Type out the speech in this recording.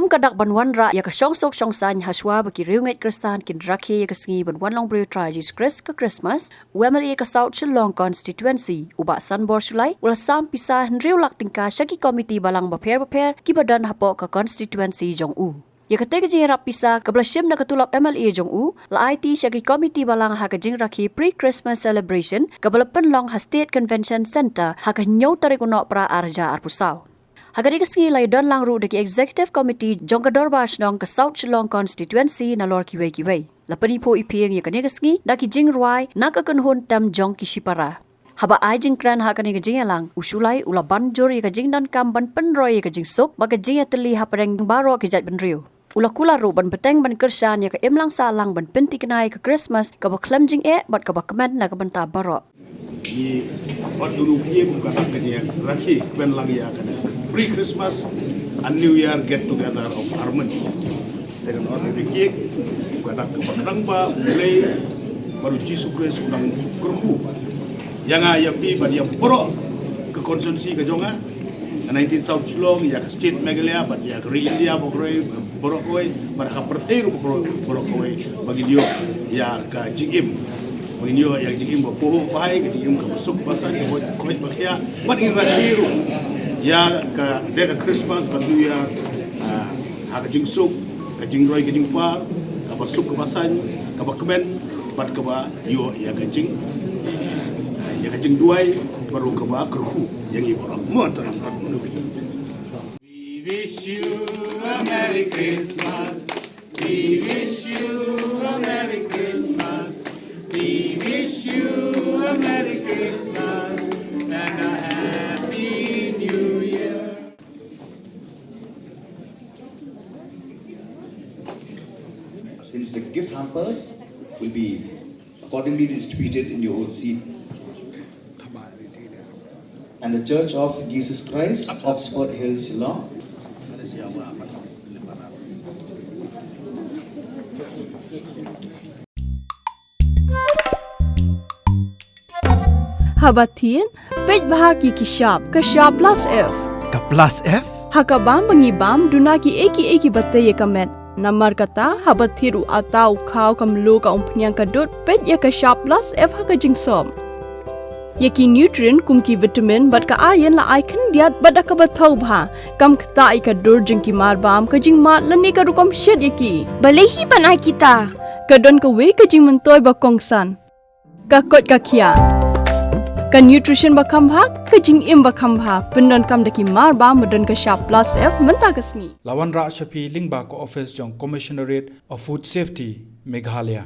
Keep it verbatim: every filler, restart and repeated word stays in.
Ka dak ban wanrah ïa ka shongsuk shongsaiñ hashwa ba ki riewngeit Khristan kin rakhe ïa ka sngi ban wan long briew Trai Jisu Khrist ka Christmas, u M L A ka South Shillong Constituency, u Bah Sanbor Shullai, u la sam pisa hynriew lak tyngka sha ki komiti balang bapher bapher kiba don hapoh ka constituency jong u. Ïa katei ka jingïarap pisa kaba la shim na ka tulop M L A jong u, la aiti sha ki komiti balang ha ka jingrakhe pre-Christmas celebration kaba la pynlong ha State Convention Centre ha ka hynñiew tarik u Nohprah ar hajar arphew saw. Ha katei ka sngi la ïadon lang ruh da ki Executive Committee jong ka Dorbar Shnong ka South Shillong Constituency nalor kiwei kiwei. La pyniphuh iphieng ïa kane ka sngi da ki jingrwai na ka kynhun tem jong ki shipara. Haba ai jingkren ha kane ka jingïalang, u Shullai u la ban jur ïa ka jingdonkam ban pynroi ïa ka jingsuk bad ka jingïatylli hapdeng baroh ki jaitbynriew. U la kular ruh ban bteng ban kyrshan ïa ka imlang sahlang ban pynthikna ïa ka Christmas kaba khlem jingeh bad kaba kmen na ka bynta baroh. Ngi ot ïa u piem ka dak ka jingrakhe kmen lang ïa kane pre-Christmas and New Year get together of Armen. Te kan ot ïa u piem ka dak kaba khnang ba U Blei bad U Jisu Khrist un nang kyrkhu ïa nga ïa phi bad ïa baroh ka constituency ka jong nga, ka nineteen South Shillong, ïa ka state Meghalaya bad ïa ka ri India baroh kawei, baroh kawei, bad ha ka pyrthei ruh baroh, baroh kawei, ba ngin ïoh ïa ka jingim, ba ngin ïoh ïa ka jingim ba phuh ba hai, ka jingim kaba suk ba saiñ, kaba khoit ba khiah, bad ngin rakhe ruh ïa ka, dei ka Christmas bad New Year, ah, ha ka jingsuk, ka jingroi ka jingpar, kaba suk kaba saiñ, kaba kmen bad kaba ïoh ïa ka jing, ïa ka jingduwai baroh kaba kyrkhu ïa ngi baroh. Mo, tang. We wish you a Merry Christmas. We wish you a Merry Christmas. We wish you a Merry Christmas and a Happy New Year. Since the gift hampers will be accordingly distributed in your own seat. And the Church of Jesus Christ, Oxford Hills, Shillong. Haba thied, peit bha ki ki shap, ka shap plus F. Ka plus F? Ha ka bam ba ngi bam, duna ki ei ki ei kiba tei ïa ka met. Namar kata, haba thied u atta, u khaw, ka mluh, ka umphniang, ka dud, peit ïa ka shap plus F ha ka jingsop. Ïa ki nutrient kum ki vitamin bad ka iron la ai khyndiat bad da kaba thaw bha. Kam ktah ïa ka dur jong ki marbam, ka jingmad lane ka rukom shet ïa ki. Balei hi ban ai kita? Ka don kawei ka jingmyntoi ba kongsan. Ka koit ka khiah. Ka nutrition ba kham bha, ka jingim ba kham bha. Pyndonkam da ki marbam ba don ka shap plus F mynta ka sngi. La wanrah sha phi lyngba ka office jong Commissionerate of Food Safety, Meghalaya.